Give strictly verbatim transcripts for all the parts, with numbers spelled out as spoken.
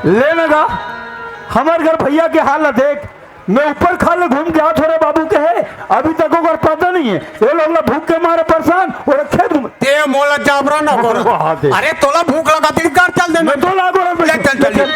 ले न गा, हमर घर भैया के हाल ला देख। मैं ऊपर खाल ले घूम के आत हों रे बाबू, कहे अभी तक ओकर पता नहीं है। ये लोग ला भूख के मारे परेशान, वो खेत घूम। ते मोला जाबरा न करो। वाह दे। अरे तोला भूख लगा, तेरी घर चल दे। मैं तो लागो रे, ले चल, चल।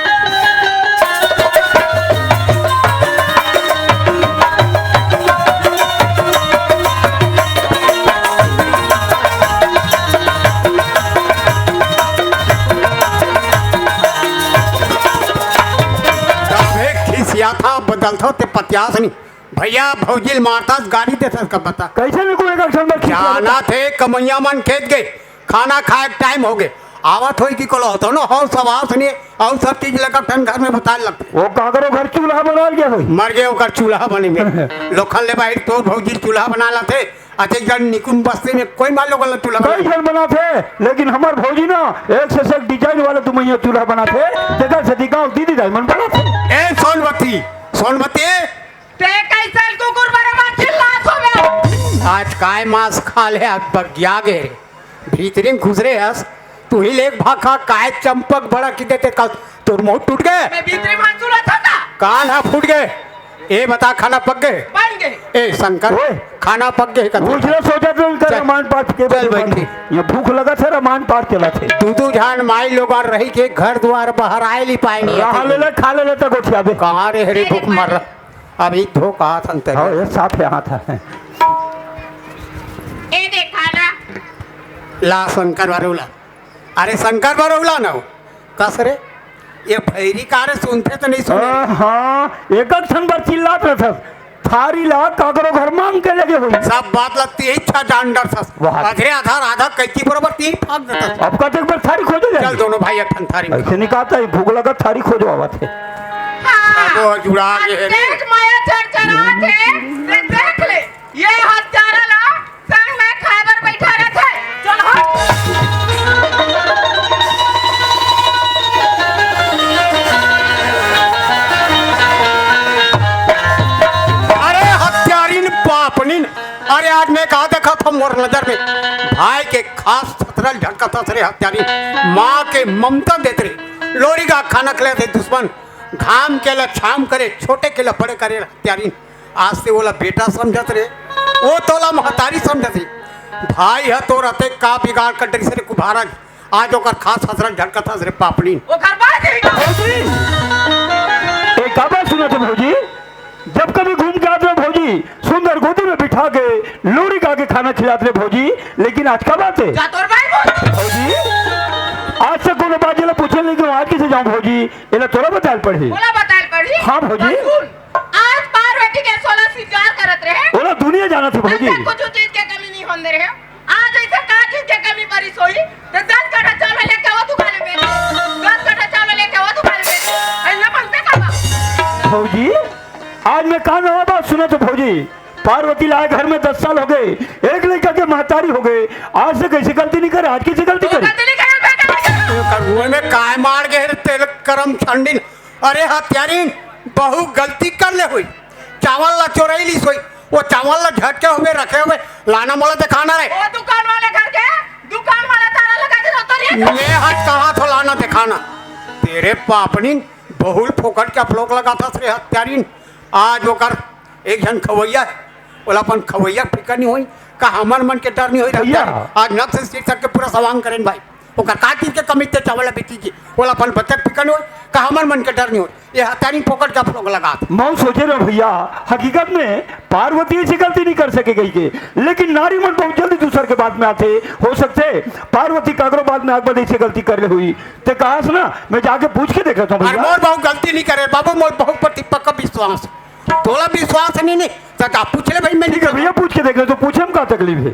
अबे खिसियाथा, बदलथो ते पतियास नहीं। भैया, भौजी ल मारथस, गाली देथस, का बता। कैसे नहीं कोई एक अक्षर में खिसिया जाना बता? थे, कमैया मन खेत गए, खाना खाए के टाइम हो गए, आवत होई कि कोलो होतो न, हौ सब आवत नहीं, अउ सब चीज लगा ठन घर में बताए लगथे। वो काकरो घर चूल्हा बना लिया होई। मर गए ओकर चूल्हा बने में। लोखन ले बाहर तोर भौजी चूल्हा बना लाथे, अते जन निकुन बस्ती में कोई मान लो गलत चूल्हा कई बना। जन बनाथे, लेकिन हमर भौजी ना एक से एक डिजाइन वाला दुमैया चूल्हा बनाथे, तेकर सेती गाँव दीदी दाई मन बनाथे। ए सोनवती, सोनवती, ते कैसन कुकुर बरोबर चिल्लात हवे? आज काय मांस खा ले, आज बगिया गे रे। भीतरी में घुस रे हस, तू ही लेक भाखा, काय चंपक बड़ा की देते कल, तोर मुंह टूट गए। मैं भीतरी में सुनत हूँ ना। कान हा फूट गए। ए बता, खाना पक गए? बन गए। ए शंकर, ओए। खाना पक गए का? उजला सोचा तो इनका चल। रामायण पाठ के चल बारे में बैठ। ये भूख लगा था, रामायण पाठ चला थे। दू दू जान माई लोग और रही के घर द्वार बाहर आए ली पाए नहीं रहा आते। ले ले, खा ले ले तो गोठिया बे। कहाँ रे हरे भूख मर रहा। अभी धोखा संतर। हाँ, ये साफ यहाँ था। ए देखा ना। ला शंकर बरौला। अरे शंकर बरौला ना हो। कस रे? ये भैरी का रे सुनथे तो नहीं सुने रे? हाँ, हाँ, एक एक ठन बर चिल्लात रहथस। थारी ला काकरो घर मांग के लगे होई। सब बात ला तेही छा जान डरथस। वाह। अधरे आधार आधा कैची बरोबर तेही फाक देथस। अब कतेक बर थारी खोजे जाए? चल दोनों भाई एक ठन थारी। ऐसे नहीं कहता है, भूख लगा थारी खोजो आवत है। हाँ। अब वो जुड़ा के है। देख माया चरचरात है, देख ले। ये हत्यारा ला संग में खाए बर बैठा रहथे। चल हट। अरे हत्यारिन पापनिन, अरे आज मैं का देखत हूँ मोर नजर में भाई के खास छतरल झटकत हस रे हत्यारिन, माँ के ममता देत रे, लोरी का खाना खिलाते दुश्मन, घाम के ला छाम करे, छोटे के ला बड़े करे हत्यारिन। आज से ओला बेटा समझत रे, वो तोला महतारी समझत रे। भाई ह तोर अते का बिगाड़ कर डरिस रे कुभारा, आज ओकर खास हसरत झटकत हस रे पापड़ी। ओकर बात यही का भौजी, ए, का बात सुनत हो भौजी? जब कभी घूम के आत रहे भौजी, सुंदर गोदी में बिठा के लोरी गा के खाना खिलात रहे भौजी, लेकिन आज का बात है? जा तोर भाई बोल। भौजी, आज से कोनो बात जेला पूछे नहीं कि आज कैसे जाऊं भौजी, एला तोला बताए पड़ही। ओला बताए पड़ही? हाँ भौजी। सुन, आज पार्वती के सोलह सिंगार करत रहे। ओला दुनिया जानत हे भौजी। अंदर कुछ चीज के कमी नहीं होने रहे। आज ऐसा का चीज के कमी परी सोई? तो दस कट्ठा चावल लेके आओ दुकान में। दस कट्ठा चावल लेके आओ दुकान में। ऐसा बनते का बा? भौजी, आज मैं का नवा बात सुना तो भौजी, पार्वती लाए घर में दस साल हो गए, एक लड़का के महतारी हो गए, आज से कैसे गलती नहीं करे, आज कैसे गलती तो करे? गलती नहीं करे, बेटा। ओकर मुंह में काय मार गए रे तेल करम छंडिन। अरे हत्यारिन, बहु गलती कर ले हुई, चावल ला चोरई लीस हुई, वो चावल ला झटके हुए रखे हुए लाना मोला दिखाना रे। वो दुकान वाले घर के, दुकान वाला ताला लगा दे तो नहीं। मैं हट कहा थो लाना दिखाना, तेरे पापनिन बहुल फोकट के अपलोक लगा था रे हत्यारिन। आज ओकर एक झन खवैया है, ओला अपन खवैया फिकर नहीं होई, का हमर मन के डर नहीं होई भैया। हत्यारिन। आज नक्सल शीर्षक के पूरा सवांग करेन भाई। ओकर का चीज के कमी ते चावल बेची जी, ओला अपन बचत फिकर नहीं होय, का हमर मन के डर नहीं होय। ये हत्यारी फोकट का फोक लगा। मैं सोचे रहो भैया, हकीकत में पार्वती ऐसी गलती नहीं कर सके गई के, लेकिन नारी मन बहुत जल्दी दूसर के बात में आते। हो सकते पार्वती काकरो बात में आग बद ऐसी गलती कर ले हुई, ते कहा ना, मैं जाके पूछ के देख लेता हूँ अरे भैया। मोर बहुत गलती नहीं करे बाबू, मोर बहुत पति पक्का विश्वास। तोला विश्वास नहीं, नहीं, तो जा पूछ ले भाई, मैं नहीं ठीक है करूँ। भैया, पूछ के देख ले, तो पूछे में का तकलीफ है?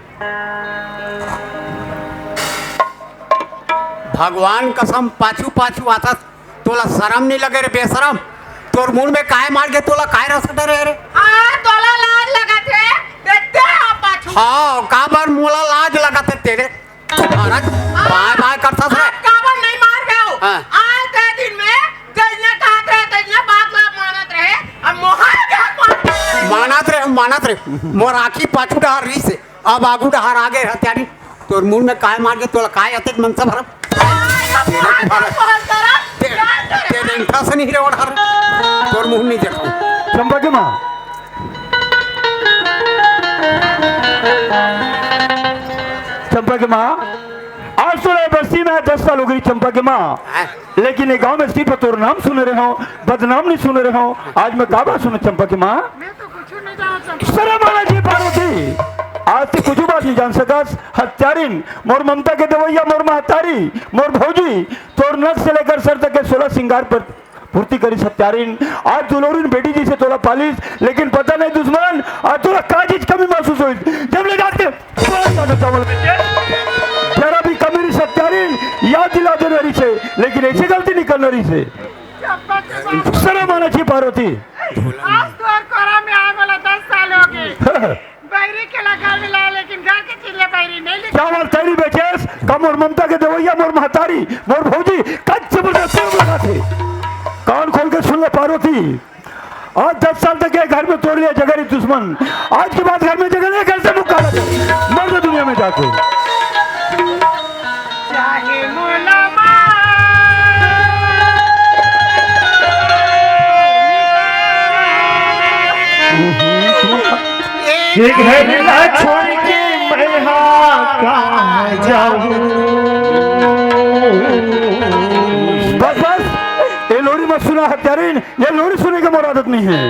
भगवान कसम, पाछू पाछू आथस, तोला शरम नहीं लगे रे बेशरम? तोर मुंह में काय मार के तोला काय रस डरे रे? हाँ, तोला लाज लगत हे, देखते हो पाछू। हाँ, काबर मोला लाज लगत हे तेरे? महाराज, बाय बाय करथस रे। आप काबर नहीं मार रहे हो? हाँ। आज के दिन में जइसने कहत रहे, तइसने बात ला मानत रहे। अब मोहाल के हाथ मार रहे। मानत रहे, मानत रहे। मोर आँखी पाछू डहर रहिस हे, अब आगू डहर आ गे हत्यारी। तोर मुंह में काय मार के तोला काय अतेक मनसा भरम? तेरे, तेरे, तेरे इंठा से नहीं रे ओढ़ा रे। तोर मुंह नहीं देखो। चंपा के माँ, चंपा के माँ, आज तो ये बस्ती में दस साल हो गई चंपा के माँ, हाँ। लेकिन ये गांव में सिर्फ तोर नाम सुने रहे हो, बदनाम नहीं सुने रहे हो। आज मैं का बात सुनो चंपा के माँ? मैं तो कुछ नहीं जान सकता। शर्म आना जी पार्वती, आज तो कुछ बात नहीं जान सकस। हत्यारिन, मोर ममता के देवैया, मोर महतारी, मोर भौजी, तोर नक से लेकर सर तक के सोलह श्रृंगार पर पूर्ति करिस हत्यारिन। आज दुलौरिन बेटी जैसे तोला पालिस, लेकिन पता नहीं दुश्मन, आज तोला का चीज कमी महसूस होइस। जब ले जाके पाँच दाना चावल बेचे, जरा भी कमी रहिस हत्यारिन, याद दिला देना रहिस हे, लेकिन ऐसी गलती नहीं करना रहिस हे। शर्म आना चाहिए पार्वती। आज तोर कोरा में आए वाला दस साल हो गए। बहिरी के लगा मिला, लेकिन घर के चीज ला बहिरी नहीं लेके। चावल तैरी बेचेस, का मोर ममता के देवैया, मोर महतारी, मोर भौजी, कच्चे मुर्गे तेल लगा थे। कान खोल के सुन ले पार्वती, आज दस साल तक ये घर में तोर लिया जगह रही दुश्मन, आज के बाद घर में जगह नहीं, घर से मुक्का लगे, मर जा दुनिया में जाके। चाहे मोला मार। ये घर ला छोड़ के मैं हा कहाँ जाऊँ? बस, बस, ये लोरी मत सुना हत्यारिन, ये लोरी सुने के मोर आदत नहीं है।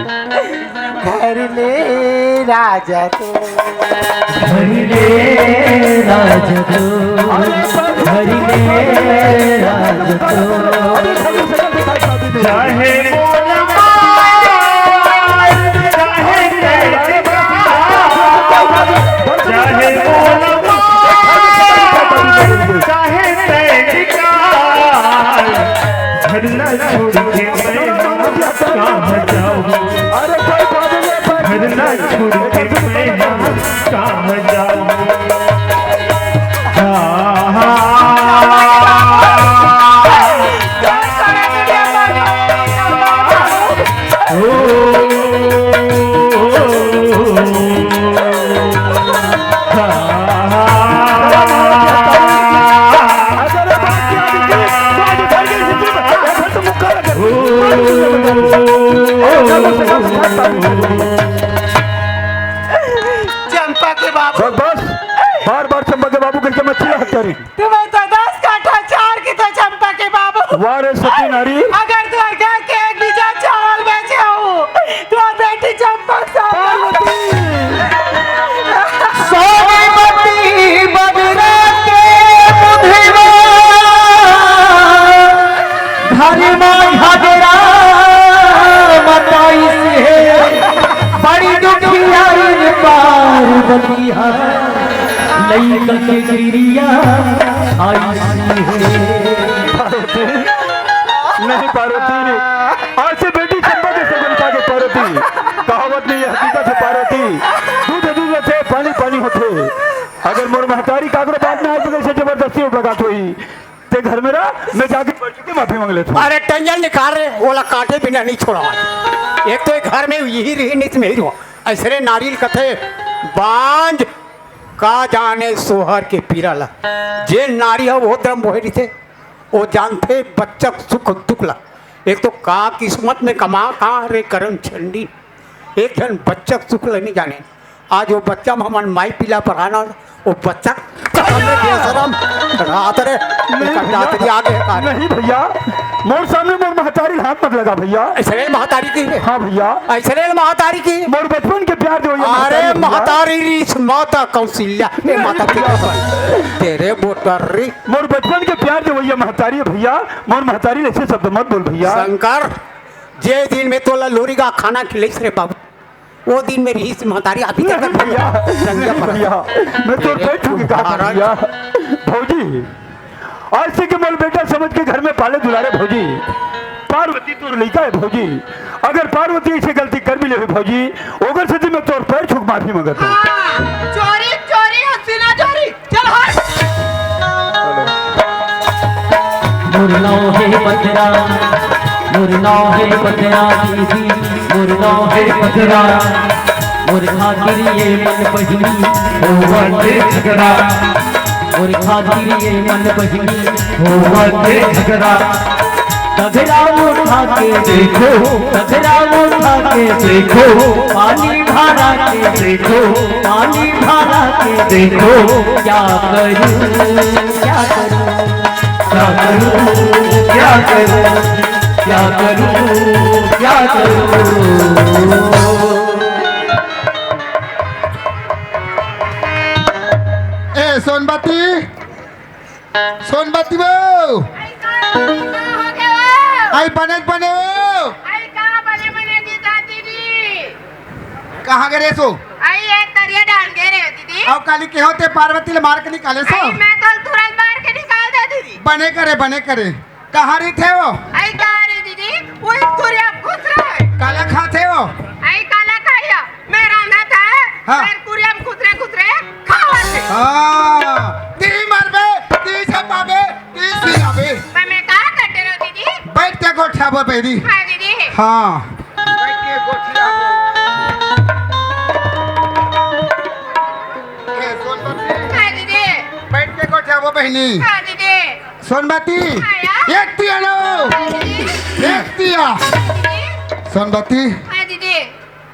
घर ले राजा तो। घर ले राजा तो। घर ले राजा तो। चाहे मोला मार, चाहे तैर, चाहे मोला मार, चाहे तैर, घर ला छोड़ के मैं कहाँ जाऊँ? अरे कोई बात नहीं, घर ला छोड़ के मैं कहाँ जाऊँ? हाँ, हाँ। ओ, ओ, ओ, ओ। चंपा के बाबू। बस, बस, बार बार चंपा के बाबू करके मत चिल्ला हत्यारी। तुम्हें तो दस काठा चार की तो चंपा के बाबू। वाह रे सती नारी। अगर तोर घर के एक बीघा चावल बेचे हो, तो बेटी चंपा सा पार्वती। सोनीपति बदरा के मुधिवा, घर मा झगड़ा मचाइस हे, बड़ी दुखियारी पार्वती हा। लइका के किरिया खाइस हे। पार्वती, नहीं पार्वती, आज से बेटी चंपा के सगुन खा के पार्वती, कहावत नहीं, ये हकीकत है पार्वती। दूध दूध होथे, पानी पानी होथे। अगर मोर महतारी काकरो बात ना आए तो कैसे जबरदस्ती उठ लगा थोई। ते घर में रह, मैं जाके पलटू के माफी मांग लेता हूँ। अरे टंजल निकाल रे, ओला काटे बिना नहीं छोड़ा। एक तो एक घर में यही रही, नहीं तो मैं ही रहूँ। ऐसरे नारी ल कथे बांझ, का जाने सोहर के पीरा ला। जे नारी ह वो धर्म मोहे रहिथे, वो जानथे बच्चा के सुख दुख ला। एक तो का किस्मत में कमा का रे करम छंडी, एक झन बच्चा के सुख ला नहीं जाने। आज वो बच्चा में हमन माई पीला पढ़ाना, वो बच्चा सामने बेशरम रात रे, नहीं भैया, जाती आगे है। नहीं भैया, मोर सामने मोर महतारी हाथ मत लगा भैया। ऐसरे महतारी की? हाँ भैया। ऐसरे महतारी की? मोर बचपन के प्यार जो ये अरे महतारी भैया। महतारी रीस माता कौशल्या, ए नहीं माता की भैया। कसम। तेरे बोतरी। मोर बचपन के प्यार जो भैया महतारी है भैया, मोर महतारी ऐसे शब्द मत बोल भैया। शंकर, जे दिन में तोला लोरी का खाना खिलइस रे बाबू, वो दिन में रहिस महतारी अभी तक नहीं भैया, रंगिया नहीं पड़ा। भैया, मैं तो तेरे बैठ चुकी कहा था महाराज। भैया। भौजी, आज से के मोर बेटा समझ के घर में पाले दुलारे भौजी। पार्वती तोर लइका है भौजी, अगर पार्वती ऐसे गलती कर भी ले भौजी, ओकर से मैं तोर पैर छुक माफी मांगत हूँ। हाँ, चोरी चोरी हसीना चोरी। चल हट। मोर नाव हे बदरा, मोर नाव हे बदरा दीदी, मोर नाव हे बदरा, मोर खातिर ये मन बहिनी, ओ बंदे झगड़ा। और खातिर ये मन बहिनी होवत हे झगड़ा। घघरा उठा के देखो, घघरा उठा के देखो, पानी भरा के देखो, पानी भरा के देखो। क्या करूं, क्या करूं, क्या करूं, क्या करूं, क्या करूं, क्या करूं? ए सोनबती, सोनबती वो। आई का, का हो गया वो? आई बने बने वो। आई का बने बने जी दादी जी? कहाँ गए सो? आई ये तरिया डाल गए रे दीदी। अउ काली के होते पार्वती ले मार के निकाले सो? आई मैं तो तुरंत मार के निकाल दे दीदी। बने करे, बने करे। कहाँ रहिथे वो? आई का रे दीदी, वो कुरिया घुस रहा है। काला खाथे वो? आई काला खाया। मैं रांधा था, हाँ। फिर कुरिया में खुसरे खुसरे खावत हे। हाँ, ती मरबे, ती छपाबे, ती सियाबे। पर मैं का करते रहो दीदी? बैठ के गोठियाबो बहिनी। हाँ दीदी। हाँ। बैठ के गोठियाबो। ए, सोनबती। हाँ दीदी। बैठ के गोठियाबो बहिनी। हाँ दीदी। सोनबती। हाँ यार। एक तिया लो। हाँ दीदी। एक तिया। हाँ दीदी। सोनबती। हाँ दीदी।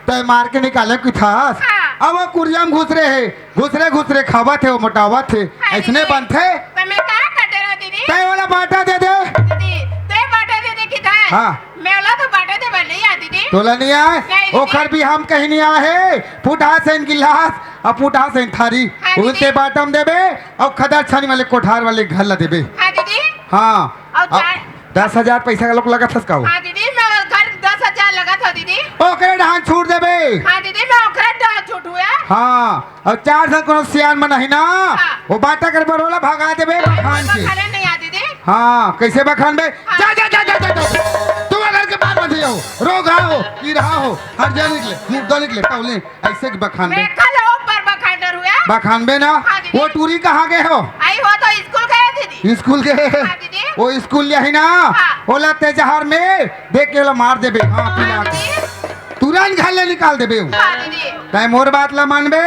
तय मार के निकाले कुथास। हाँ। अब वो कुरिया में घुसरे हे, घुसरे घुसरे खावत हे, वो मोटावत हे। हाँ, ऐसने दीदी। बनथे। तो मैं का करते रहो दीदी? तय वाला बाटा दे दे। दीदी, तय बाटा दे दे किधर? हाँ। मैं वाला तो बाटा दे बन नहीं आती दीदी। तोला नहीं आए? नहीं, दीदी। ओखर भी हम कहीं नहीं आए हे। फुटहा सैन गिलास, अब फुटहा सैन थारी। हाँ, दीदी। उल्टे बाटा में देबे, अब खदर छानी वाले कोठार वाले घर ला देबे। हाँ, दीदी। हाँ। और अब चार दस हजार पैसा का लोग लगत हस का हो? हाँ दीदी, मैं घर दस हजार लगत हो दीदी। ओकरे डहान छूट देबे। हाँ दीदी, मैं ओकरे डहान छूट हुआ। हाँ, और चार साल कोनो सियान मन ही ना, हाँ। वो बाटा कर पर ओला भगा देबे अरे, बखान के। बखाने नहीं आ दीदी। हाँ, कैसे बखान बे? हाँ। जा, जा, जा, जा, जा, जा। तू अगर के बात मत जाओ, रोग हो, कीड़ा हो, हर जा निकले, मुर्दा निकले, तौले। ऐसे कि बखानबे। मैं कल ऊपर बखान डर हुआ। बखानबे ना? हाँ, दीदी। वो टूरी कहाँ गए हो? आई हो तो स्कूल गए, दीदी। स्कूल गए? हाँ, दीदी। वो स्कूल यही ना? हाँ। ओला तेजहार में देख के ओला मार देबे। हाँ, हाँ, पिला के। दीदी। तुरंत घर ले निकाल देबे। हाँ, दीदी। तय मोर बात ला मानबे,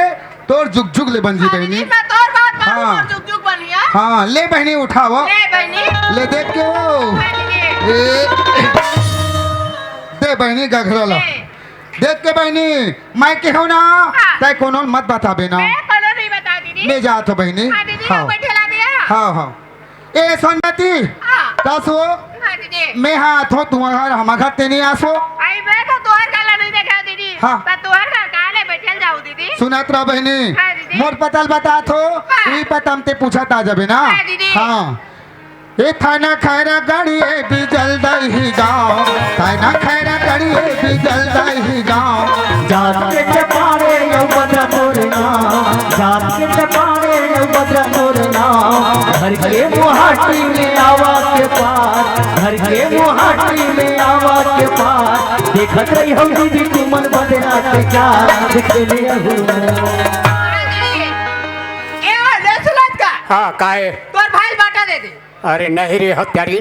तोर जुग जुग ले बन जी हाँ, बहिनी। दीदी, मैं तोर बात मानूं, हाँ। तोर जुग जुग बनिया। हाँ, ले बहिनी उठाओ। ले बहिनी। ले देख के वो। हाँ, दीदी। ए, दे बहिनी घघरा ला। ले। देख के बहिनी, मैं केहो ना, हाँ। तय कोनो मत बताबे ना। मैं कोनो नहीं बता दीदी। मैं जात हो बहिनी। हाँ दीदी, हाँ। बैठे ला दिया। हाँ, हाँ। ए सोनबती, हाँ। कस हो? हाँ दीदी। मैं हाँ आत हो तुम्हार घर, हमर घर ते नहीं आसो। आई मैं तो तोहर घर ला नहीं देखा दीदी। हाँ। पर तोहर घर कहाँ ले बैठे जाऊ दीदी? सुनत रह बहिनी, हाँ दीदी। मोर पता ल बतात हो, हाँ। ई पता हम ते पूछत आ जाबे ना। हाँ दीदी। हाँ। ए थाना खैरागढ़ ए बिजलदही गाँव, थाना खैरागढ़ ए बिजलदही गाँव। जात के चपारे अउ बदरा मोर नाम, जात के चपारे अउ बदरा मोर नाम। घर के मुहाटी में आवा के पार, घर के मुहाटी में आवा के पार। देखत रही हम दीदी तुमन बदरा के चार, खेले अहू। ए, ओ, ले सुनत का? हाँ, काहे? तोर भाई बाटा दे दे। अरे नहीं रे हत्यारी,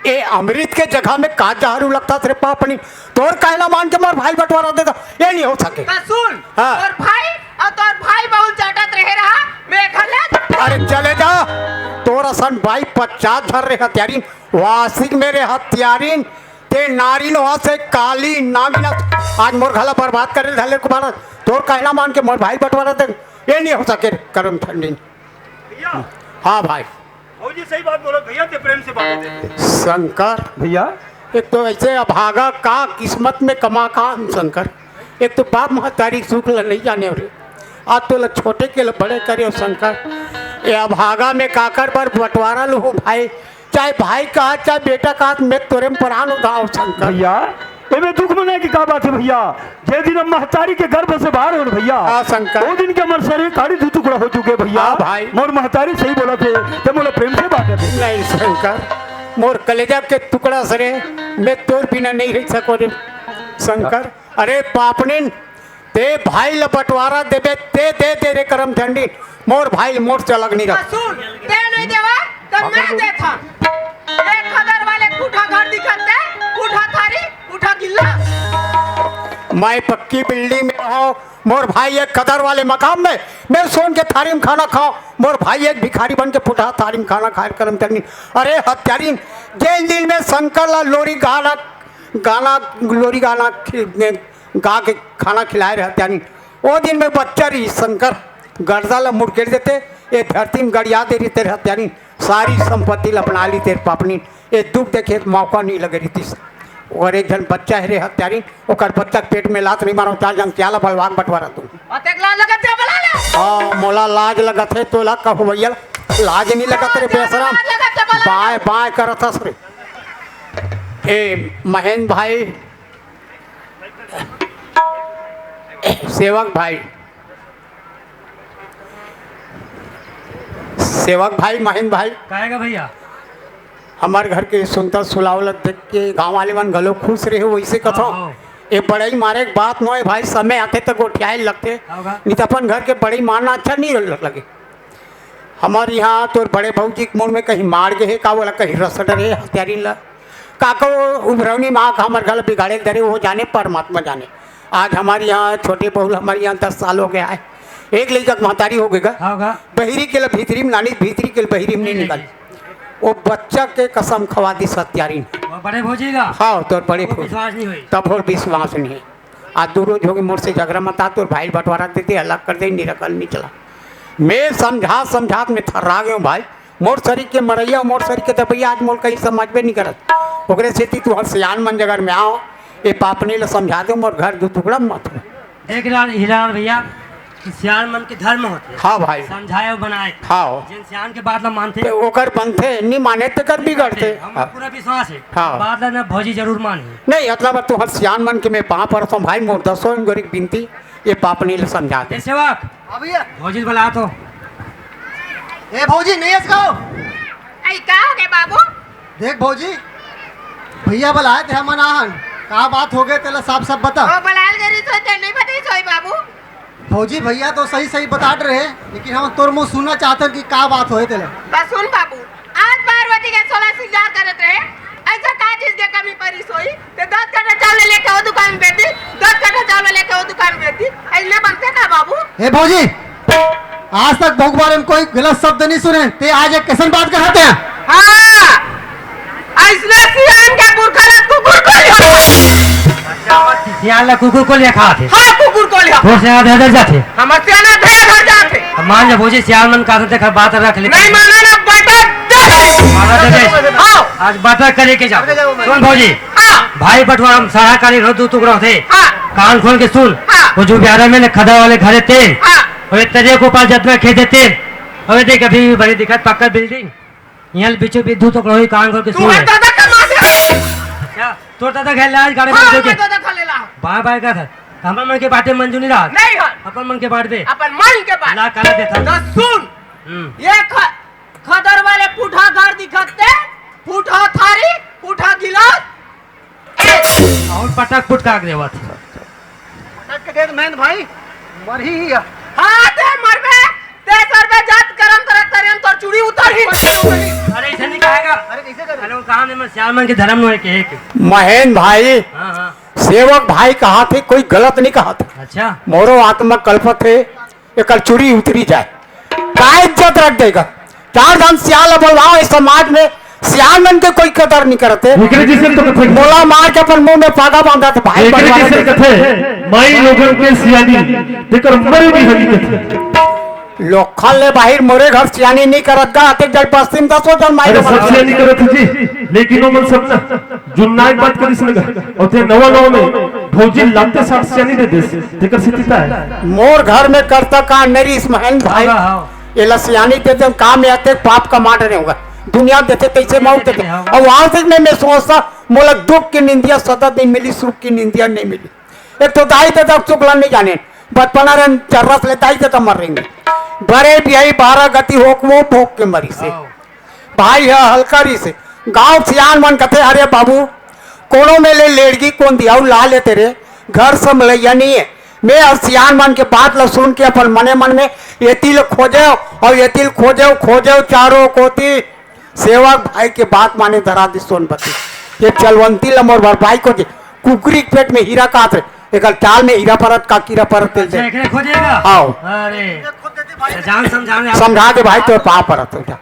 ए अमृत के जगह में का जहर उलगथस रे पापनी? तोर कहना मान के मोर भाई बंटवारा दे दो, ये नहीं हो सके। त सुन, हाँ। तोर भाई अउ तोर भाई बहुल चाटत रहे रहा, मैं घर ले अरे चले जा, तोर असन भाई पचास झर रे हत्यारिन, वासिक मेरे हत्यारिन, ते नारी लोहा से काली नागिन, आज मोर घर ला बर्बाद करे धले कुमार, तोर कहना मान के मोर भाई बंटवारा दे, ये नहीं हो सके करम ठंडी। भैया। हाँ भाई। भौजी सही बात बोलो भैया, ते प्रेम से बात दे। शंकर। भैया। एक तो ऐसे अभागा का किस्मत में कमा का हम शंकर, एक तो बाप महतारी सुख ल नहीं जाने रे, आज तो ल छोटे के ल बड़े करे हो शंकर। ये अभागा में काकर बर बंटवारा लूँ भाई, चाहे भाई कहा चाहे बेटा कहा, मैं तोरे में प्राण उठाओ शंकर। भैया, एमे दुख मनाए की का बात है भैया? जे दिन हम महतारी के गर्भ से बाहर होन भैया, हाँ, शंकर। वो दिन के हमर शरीर काड़ी दू टुकड़ा हो चुके भैया। हाँ, भाई। मोर महतारी सही बोलत हे, ते मोला प्रेम से बात दे। नहीं शंकर, मोर कलेजा के टुकड़ा सरे, मैं तोर बिना नहीं रह सको रे शंकर। अरे पापनिन, ते भाई ल बंटवारा देबे, ते दे दे रे करम ठंडी, मोर भाई ल मोर चलग नहीं रख। सुन, ते नहीं देवा, त मैं देथन। एक खदर वाले फूटा घर दिखत ते, फूटा थारी, फूटा गिल्ला। मैं पक्की बिल्डिंग में रहूं, मोर भाई एक कदर वाले मकान में, मैं सोन के थारी में खाना खाओ, मोर भाई एक भिखारी बन के पुटहा थारी में खाना खाए करम तनी। अरे हत्यारिन, जेन दिन में शंकर ला लोरी गाना, गाना, लोरी गाना खि-, गा के खाना खिलाए रहे हत्यारिन, ओ दिन में बच्चा रही शंकर गर्दा ला मुड़केर देते, ये धरती में गड़िया दे रही तेरे हत्यारिन, सारी संपत्ति ला अपना ली तेरे पापनी, ये दुख देखे तो मौका नहीं लगे रही तीस। और एक जन बच्चा है रे हत्यारिन, ओकर बच्चा के पेट में लात नहीं मारो, चार जन क्या ला बलवान बंटवारा तू। अतेक लाज लगत हे, बला ले। हाँ, मोला लाज लगत हे, तोला कहवैया लाज नहीं लगत रे बेशरम। लाज लगत हे, बला ले। बाय, बाय करत हस रे। ए, महेंद्र भाई, सेवक भाई, सेवक भाई, महेंद्र भाई, काहे का भैया? हमार घर के सुंदर सुलावलत देख के गांव वाले मन घलो खुश रहे, वैसे कथो। हाँ, हाँ। ये बड़ई मारे के बात नोहे भाई, समय आथे तो गोठियाए लगथे, हाँ, हाँ। नहीं तो अपन घर के बड़ई मारना अच्छा नहीं लगे। हमार यहाँ तोर बड़े भौजी के मुंह में कहीं मार गे हे का, बोला कहीं रस डरे हत्यारिन ला। काको उभरौनी माँ का हमर घर बिगाड़े के धरे, वो जाने परमात्मा जाने। आज हमारे यहाँ छोटे बहू, हमारे यहाँ दस साल हो गया है, एक लइका के महतारी हो गई गा। हाँ गा। बहिरी के ले भीतरी में नानी, भीतरी के ले बहिरी में नहीं निकल। वो बच्चा के कसम खवा दी सत्यारी। वो बड़े भौजी का? हाँ, तोर बड़े वो भौजी। विश्वास नहीं हुई। तब और विश्वास नहीं है। आज दो रोज हो गए मोर से झगड़ा मत आ, तोर भाई बंटवारा दे दे, अलग कर दे, निरकल नहीं चला। मैं समझा समझात में थर्रा गयो भाई। मोर सरीक के मरैया, मोर सरीक के दबैया, आज मोर कहीं समझबे नहीं करत। ओकरे सेती तू हर सियान मन जगह में आओ, ये पापनी ला समझा दे, मोर घर दो टुकड़ा मत हो। देख लाल, हीरा लाल भैया, कि सियान मन के धर्म होथे। हाँ भाई। समझाए अउ बनाए। हाँ। जेन सियान के बात ला मानथे। ते ओकर बनथे, नहीं माने ते कर बिगड़थे। हमर हाँ। पूरा विश्वास है। हाँ। बात ला ना भौजी जरूर मानही। नहीं, मतलब तू हर सियान मन के मैं पाँव परसों भाई, मोर दसों गरीब बिनती, ये पापनी ला समझा दे। ए सेवक, हाँ भैया। भौजी ला बला तो। ए भौजी, नहीं हस का? आई, का हो गए बाबू? देख भौजी, भैया बलाए थे हमन आहन, का बात हो गए तेला साफ साफ बता। ओ बलाल गरी तो ते नहीं बताई सोई बाबू। भौजी, भैया तो सही सही बतात रहे, लेकिन हम तोर मुंह सुनना चाहते हैं कि का बात होए तेला। बस सुन बाबू, आज पार्वती के सोलह सिंगार करत रहे, ऐसा का चीज के कमी परी सोई? ते दस कट्ठा चावल लेके वो दुकान में बेच दी, दस कट्ठा चावल लेके वो दुकान में बेच दी। ऐसने बनते का बाबू? हे भौजी, आज तक भोग बारे में कोई गलत शब्द नहीं सुने, ते आज एक कैसन बात कहते हैं? हाँ, ऐसने सियान के पुरखा ला कुकुर को लिया। सियान ला कुकुर को लिया खात हे। हाँ, कुकुर को लिया। वो सियान दे दे जाथे। हमर सियान दे दे जाथे। अब मान जा भौजी, सियान मन का तो देखा बात रख ले। नहीं माना ना, बाटा दे दे। बाटा दे दे। हाँ। आज बाटा करे के जाओ। सुन भौजी, हाँ। भाई बंटवारा म सारा काली रो दू टुकड़ा होथे। हाँ। कान खोल के सुन। हाँ। वो जो ब्यारा में ने खदा वाले घरे तेल। हाँ। और ये तरिया को पास जतना खेत हे तेल। और ये देख अभी भी बड़ी दिक्कत पक्का बिल्डिंग। यहाँ बीचों बीच दू टुकड़ा होई, कान खोल के सुन। तुम्हारे दादा का मार दे। क्या? तोर दादा घर लाज गाड़े हाँ, में मैं दादा खा लेला। बाय बाय का था। हमर मन के बाटे मंजू नहीं रहा। नहीं हो। अपन मन के बांट दे। अपन मन के बांट। ला काला देता। तो सुन। हम्म। ये ख-, खदर वाले पुठा घर दिखत ते, पुठा थारी, पुठा गिलास। ए! और पटक पुटका के देवत। पटक के दे दे, मैं भाई, मरही ही है। हाँ, ते मरबे, ते सरबे जात करम तरक तरियम तोर चूड़ी उतरही। अरे, ऐसे नहीं कहेगा। अरे, कैसे कर? अरे, वो कहा मैं सियान मन के धर्म में एक, एक। महेंद्र भाई, हाँ, हाँ। सेवक भाई कहा थे, कोई गलत नहीं कहा था। अच्छा। मोरो आत्मा कल्पत है, एकर चूड़ी उतरी जाए। का इज्जत रख देगा? चार धाम सियान ला बोलवाओ इस समाज में, सियान मन के कोई कदर नहीं करते। एकरे जैसे तो कथे। मोला मार के अपन मुंह में पागा बांधा तो भाई एकरे बनवा जैसे दे। कथे, माई लोगन के सियानी, तेकर मरे भी हरी कथे। लोखन ले बाहिर मोरे घर सियानी नहीं करत गा, अतेक जड़ पश्चिम दसो जन माई अरे लोगन सब के। सियानी करत जी, लेकिन ओमन सब ना जुन्ना एक बात करिस लगा। और ते नवा नवा में भौजी लाते साथ सियानी दे देस, तेकर स्थिति ता है। मोर घर में करता का मेरी इस महन भाई। हाँ, हाँ। ये ला सियानी दे दे, काम में आते पाप का मार रहे होगा। दुनिया देते तैसे मौत देते। हाँ। और वहां से मैं, मैं सोचता, मोला दुख की निंदिया सदा दिन मिली, सुख की निंदिया नहीं मिली। एक तो दाई ददा सुख ला नहीं जाने, बचपना रन चर्रस ले दाई ददा मर रहेंगे। बड़े बियाई बारह गति होक वो भोग के मरी से। हाँ। भाई ह हल्का रिहिसे। गांव सियान मन कथे, "अरे बाबू, कोनो में ले लेड़गी कोन दिया, अउ ला लेते रे, घर संभलैया नहीं है।" मैं हर सियान मन के बात ल सुन के अपन मने मन में एती ल खोजे अउ एती ल खोजे, खोजे चारों कोती। सेवक भाई के बात माने धरा दी सोनपति। ये चलवंती ल मोर बर भाई को दे। कुकरी के पेट में हीरा कात रे। एकर चाल में हीरा परत का कीरा परत तेल अच्छा, दे। एकरे खोजेगा? आओ। अरे, जान समझाने आओ। समझा दे भाई, तोर पाँव परत हो जा।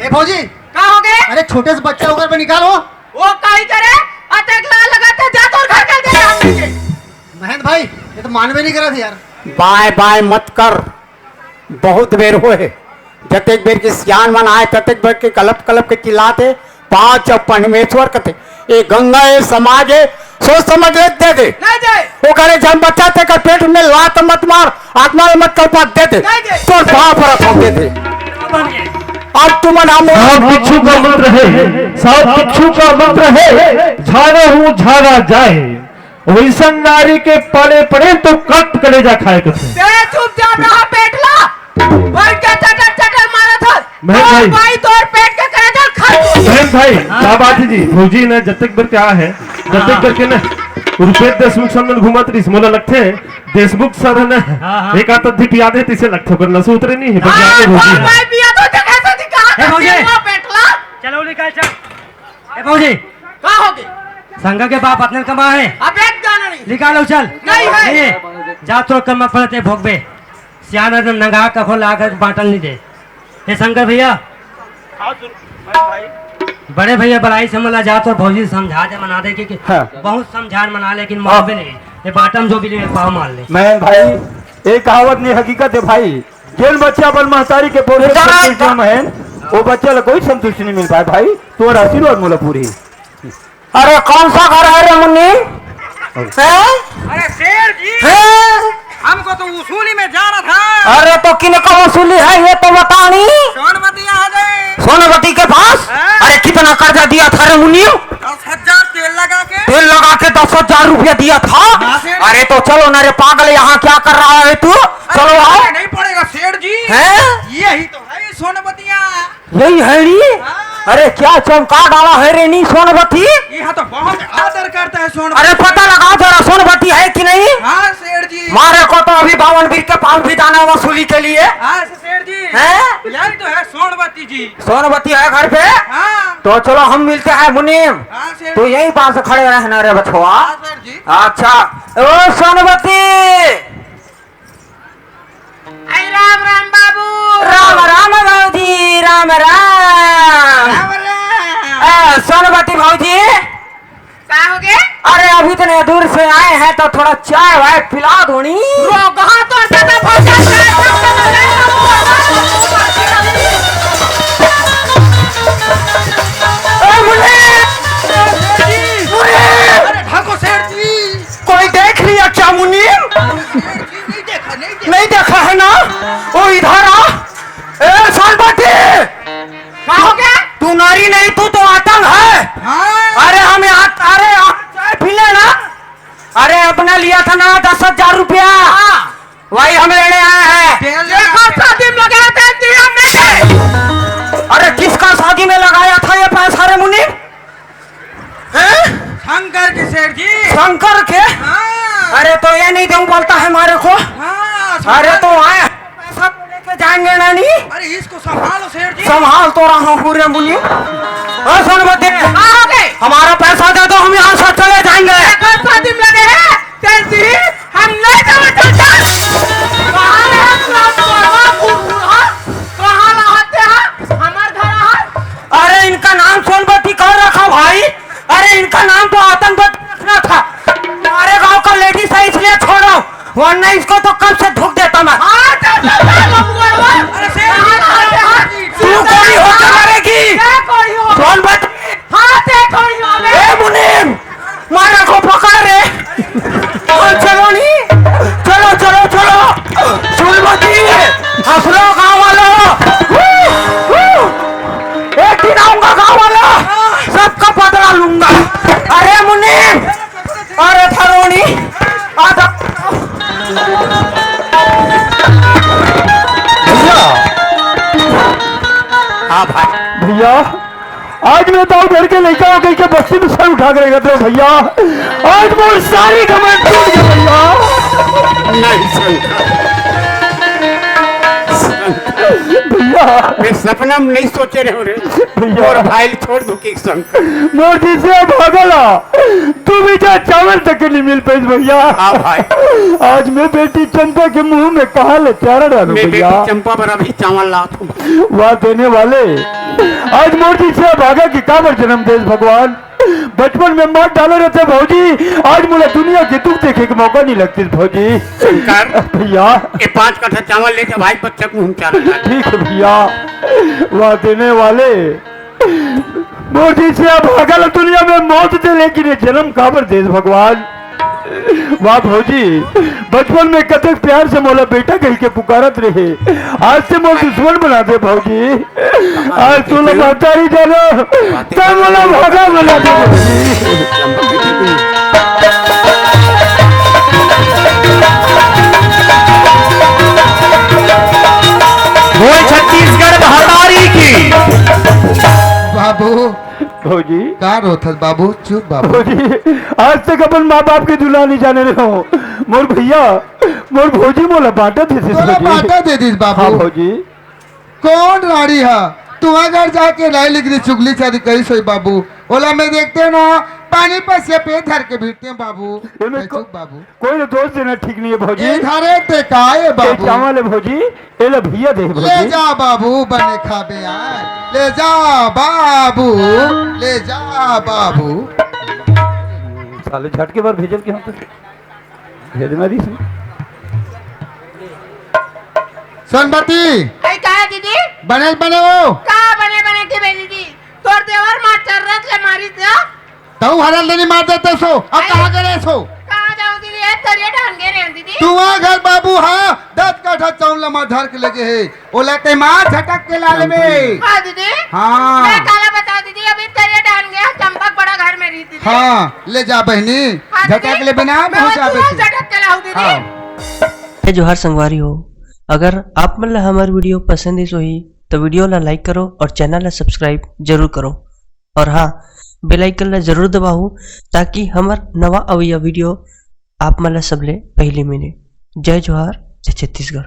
ए भौजी, का हो गए? अरे छोटे से बच्चा उधर पे निकालो। वो काई करे? अतेक लाल लगा थे, जा तोर घर चल दे। महेंद्र भाई, ये तो मानवे नहीं करा था यार। बाय बाय मत कर, बहुत बेर होए। जतेक बेर के सियान मन आए, ततेक बेर के कलप कलप के चिल्लात हे, "पाँच परमेश्वर कथे, ए गंगा, ए समाज हे, सोच समझ ले दे दे।" नहीं दे। ओकरे जन बच्चा तेकर पेट में लात मत मार, आत्मा में मत कलपा दे दे। नहीं दे। तोर पाँव परत हम दे दे। अब तुमन हम सब भिक्षु का मंत्र है, सब भिक्षु का मंत्र है, झाड़ा हूँ झाड़ा जाए। वैसन नारी के पड़े पड़े तो कट कलेजा खाए कथे। बे चुपचाप रहा पेटला। बैठ के चटर चटर मारत हस। महेंद्र भाई। भाई तोर पेट के कलेजा खा। महेंद्र भाई, हाँ। क्या बात है जी? भौजी ने जतक बेर के आ है, जतक हाँ। बेर के ना रुपेश देशमुख सन मन घूमत रहिस, मोला लगथे देशमुख सर है ना, हाँ, हाँ। एक आध अद्धी पिया दे, तिसे लगथे, ओकर नसो उतरे नहीं है, हाँ, बनियाने भौजी तोर है। भाई पिया तो जगह से दिखा ए, भौजी। पेटला। चलो निकल चल। ए भौजी, का हो गए? संगा के बाप अतने कमा है। अब एक गाना नहीं। निकालो चल। नहीं है। ए, जा तो कम मत पड़ते भोगबे। सियान आदमी नंगा कखो ला कर बाटल नहीं दे। हे शंकर भैया, बड़े भैया बलाई से मला जा तो भौजी समझा दे, मना दे कि, कि हाँ। बहुत समझान मना, लेकिन मानबे नहीं। ये बाटम जो भी ले पाँव मार ले। मैं भाई, ये कहावत नहीं, हकीकत है भाई। जेन बच्चा अपन महतारी के पोसे बेचारा संतुष्ट नहीं है, वो बच्चा ला कोई संतुष्टि नहीं मिल पाए भाई। तोर आशीर्वाद मोला पूरी। अरे कौन सा घर है रे मुन्नी? हैं? अरे सेठ जी, हैं? हमको तो वसूली में जाना था। अरे तो किन का वसूली है ये तो बतानी। सोनवती आ गए। सोनवती के पास? हाँ। अरे कितना कर्जा दिया था रे मुन्नी? दस हजार तेल लगा के। तेल लगा के दस हजार रुपया दिया था। हाँ, सेठ। अरे तो चलो ना रे पागल, यहाँ क्या कर रहा है तू? अरे चलो आओ। नहीं पड़ेगा सेठ जी। हैं? यही तो है सोनवतिया। यही है नी? हाँ। अरे क्या चमका डाला है रे नी सोनवती? यहाँ तो बहुत आदर करता है सोनवती। अरे पता लगाओ जरा सोनवती है कि नहीं? हाँ सेठ जी। मारे को तो अभी बावन बीर के पाँव भी जाना है वसूली के लिए। हाँ सेठ जी। हैं? यही तो है सोनवती जी। सोनवती है घर पे? हाँ। तो चलो हम मिलते हैं मुनीम। हाँ सेठ तू जी। यहीं पास खड़े रहना रे बछवा। हाँ सेठ जी। अच्छा। ओ सोनवती। आई राम राम बाबू। राम राम बाबूजी, राम राम। राम राम। आ, सोनवती भौजी। का हो गए? अरे अभी इतने दूर से आए हैं तो थोड़ा चाय वाय पिला दो नी। रोगहा तोर दादा भौजा चाय कब तक बनाए? ए मुन्नी! मुन्नी! अरे ठाकुर सेठ जी। कोई देख लिया क्या मुनीम? नहीं देखा, नहीं देखा। नहीं देखा है ना? वो इधर आ। ए सोनवती! का हो गया? तू नारी नहीं, तू तो आतंक है। हाँ। अरे हम यहाँ, अरे यहाँ चाय पी लेना। अरे अपना लिया था ना दस हजार रुपया। हाँ। वही हम लेने आए हैं। तेल देखो, शादी में लगाया था, दिया नहीं। अरे किसका शादी में लगाया था ये पैसा रे मुनीम? हैं? शंकर के सेठ जी। शंकर के? हाँ। अरे तो ये नहीं दूं बोलता है मारे को। हाँ, अरे तो आए पैसा तो लेके जाएंगे ना नहीं? अरे इसको संभालो सेठ जी। संभाल तो रहा हूँ रे मुनीम। ओ सोनवती, हाँ, हो गए। हमारा पैसा दे दो, हम यहाँ से चले जाएंगे। कौन सा दिन लगे हैं? तेजी, हम नहीं जावे चाचा। कहाँ रहा तू रात को? हाँ, तू, हाँ? कहाँ रहा ते, हाँ? हमार घर, हाँ? अरे, इनका नाम सोनवती कौन रखा भाई? अरे, इनका नाम तो आतंकवादी रखना था। हमारे गांव का लेडीज है, इसलिए छोड़ो, वरना इसको तो कब से धुक देता मैं। हाँ, चाचा, चाचा, हम गड़बड़। अरे, सेठ जी, कहाँ रहा ते, हाँ? तू कोढ़ी होके मरेगी। क्या कोढ़ी हो? सोनवती। हाँ, ते कोढ़ी हो गए। ए मुनीम, मारा को पकड़ रे। ओ, चलो नी, चलो, चलो, चलो। सुन मती, हंस लो गाँव वालों। हू, हू। एक दिन आऊंगा गाँव वालों, सबका बदला लूंगा। अरे मुनीम, अरे थरोनी, आ जा। भैया। हाँ भाई। भैया। आज मैं तो घर के लइका हो कहिके बस्ती में सर उठा के रह गए भैया। आज मोर सारी घमंड टूट गया भैया। नहीं शंकर। शंकर। भैया। मैं सपना में नहीं सोचे रहे रे। भैया। मोर भाई छोड़ दो के संग। मोर जइसे अभागा ला दू बीघा चावल तक नहीं मिल पाइस भैया। हाँ भाई। आज मैं बेटी चंपा के मुंह में कहाँ ले चारा डालूं मैं भैया? बेटी चंपा बर अभी चावल लात हूँ। वाह देने वाले, आज मोर जइसे अभागा के काबर जन्म देस भगवान? बचपन में मार डाले रहते भौजी, आज मोला दुनिया के दुख देखे के मौका नहीं लगती भौजी। शंकर, भैया। ये पाँच कट्ठा चावल ले जा भाई, बच्चा को हम चारा डाल। ठीक है भैया। वाह देने वाले, मोर जइसे अभागा ला दुनिया में मौत दे, लेकिन ये जन्म काबर देस भगवान? वाह भौजी, बचपन में कतेक प्यार से मोला बेटा कहि के पुकारत रहे, आज ते मोर दुश्मन बना दे भौजी। आज तोला महतारी जानो, तब मोला भागा बना दे भौजी। बोल छत्तीसगढ़ महतारी की। बाबू। भौजी। का रोथस बाबू? चुप बाबू। भौजी, आज तक अपन माँ बाप के दुलार नहीं जाने रहे हो। मोर भैया, मोर भौजी मोला बांटा दे दिस तोला भौजी। बांटा दे दिस बाबू। हाँ भौजी। कौन राड़ी हा? तुँहर घर जाके राय लिख रही चुगली चारी करिस होही बाबू। ओला मैं देखते ना, पानी पसिया पे धर के भीरते हूँ बाबू। एमे मैं को-, चुप बाबू। कोई तो दोष देना ठीक नहीं है भौजी। ए धरे ते का ए ए बाबू? चावल है भौजी, ए ले भैया दे भौजी। ले जा बाबू, बने खाबे यार। ले जा बाबू, ले जा बाबू। साले झटके बार भेजब कि हम तो भेजना रही। सोनमती। अरे का है दीदी? बने बने हो। का बने बने के बे दीदी? तोर देवर मार चर्रत ले मारिस ना? तऊ हरल देनी मार देते सो, अब आई। कहाँ गए सो? कहाँ जाऊँ दीदी? ये तरिया ढांगे रहे दीदी। तुँहर घर बाबू हा, दस काठा चावल ला मार धर के लेगे हे। ओला ते मार झटक के ला लेबे। हाँ दीदी। हाँ। मैं काला बताओ दीदी, अभी तरिया ढांगे, चंपक बड़ा घर में रही दीदी। हाँ, ले जा बहनी, हाँ दीदी। झटक ले बिना मैं पहुँचा वो बेटी। झटक के लाऊँ दीदी। हाँ। जय जोहार संगवारी हो, अगर आप मन ला हमार video पसंद आइस होही तो video ला like करो और channel ला subscribe जरूर करो। और हाँ, bell icon ला जरूर दबाओ, ताकि हमर नवा अवइया video आप मन ला सबले पहली मिले। जय जोहार, जय छत्तीसगढ़।